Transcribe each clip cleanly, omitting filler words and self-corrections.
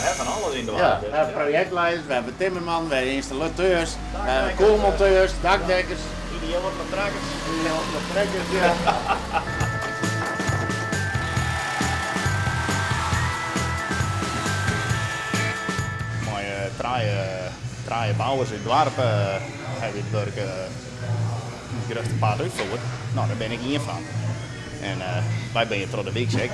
ha fan alles yn it Ja, doarp. we ha projektleiders, we hawwe timmermannen, we hawwe ynstallateurs, we hawwe koelmonteurs, dakdekkers. Idioat mei trekkers. Idioat mei trekkers, ja. Mei trije bouwers út it doarp ha wy it wurk it grutste part útfierd. No, dêr bin ik ien fan. En wy binne hjir troch de wyks ek.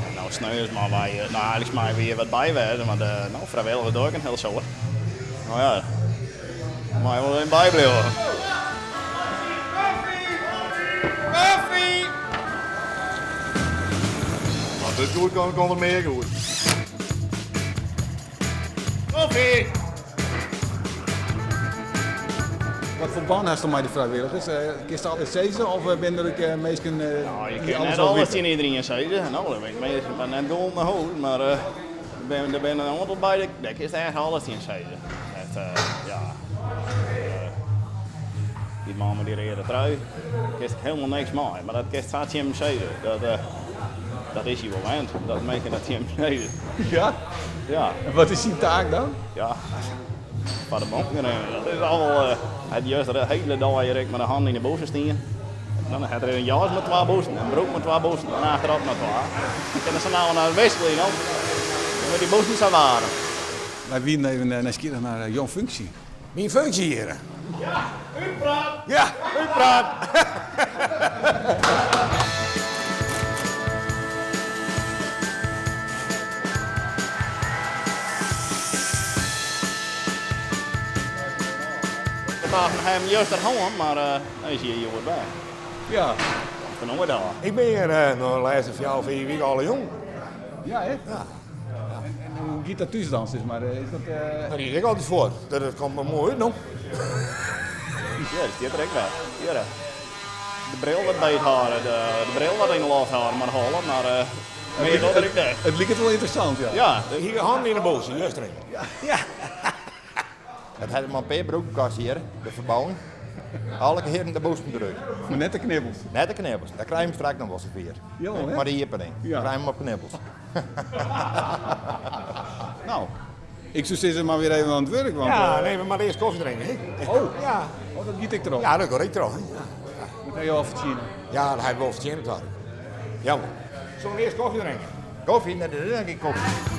En no sneons meie wy, no eigentlik meie wy hjir wat by wêze, want no frijwilligers doch ik in hiel soad. No ja, meie wol even bybliuwe. Koffie! As dit goed komt, komt der mear goed. Koffie! Wat foar bân hast mei de frijwilligers? Kinst alles sizze of binne der ek minsken dy't alles wol witte? Je kinne net alles tsjin iderien sizze. No, der binne minsken fan net gewoan nei hûs, mar der binne in oantal by, dêr kinst echt alles tsjin sizze. Echt, ja, dy man mei dy reade trui, dêr kinst hielendal niks mei, mar dat kinst sa tsjin him sizze. Dat is hy wol wend, dat minsken dat tsjin him sizze. Ja? Ja. En wat is syn taak dan? Ja, foar de bonken rinne. Dat is al, hy hat juster de hiele dei hjir ek mei de hannen yn de bûse stien. Dan hat er in jas mei twa bûsen, in broek mei twa bûsen en achterop noch twa. Dan kinne se no nei wikselje, no. Dan wurde dy bûsen sa waarm. Wy wienen even nijsgjirrich nei jo funksje. Myn funksje hjir? Ja, útpraat! Ja, útpraat! We tochten him juster hân, mar hy is hjir hjoed by. Ja. Komt der noait ôf. Ik bin hjir no de lêste fjouwer, fiif wike alle jûn. Ja, hè? Ja. En hoe giet dat thús dan, sis mar? Is dat, Dat is ek altyd foar. Dat komt mar moai út, no. Ja, dat stiet der ek wer. Hjir, de bril wat bythâlde, de bril wat yn de loft hâlde mei de holle, mar mear docht er ek net. It liket wol ynteressant, ja. Ja. Hie de hannen yn de bûse, juster. Ja. It hat mar in pear broeken koste hjir, de ferbouwing. Alle kearen de bûsen derút. Mar net de knibbels? Net de knibbels, dat krije we straks noch wol safier. Ja, hè? Mei de iepening, Ja. krije we op knibbels. Nou, ik soe sizze mar wer even oan it wurk, want... Ja, nee, we moatte earst kofje drinke, hè? Oh. Ja. Oh, dat giet ek troch? Ja, dat giet ek troch, hè. Ja. Dat ha jo al fertsjinne? Ja, dat ha ik wol fertsjinne, toch. Jammer. Zullen we eerst koffie drinken? Koffie? Nee, dat is gjin koffie.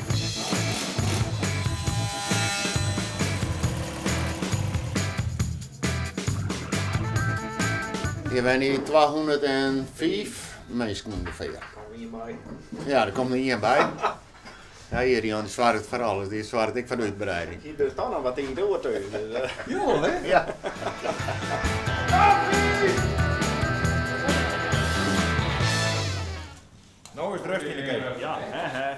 Hjir wenje 205 minsken ûngefear. Ja, der komt noch ien by. Ja, hjir Jan soarget foar alles, dy soarget ek foar de útbreiding. Hie dus toch noch wat yn doar thús. Jawol, hè? Ja. No is it rêst yn de keamer. Ja, hè, hè.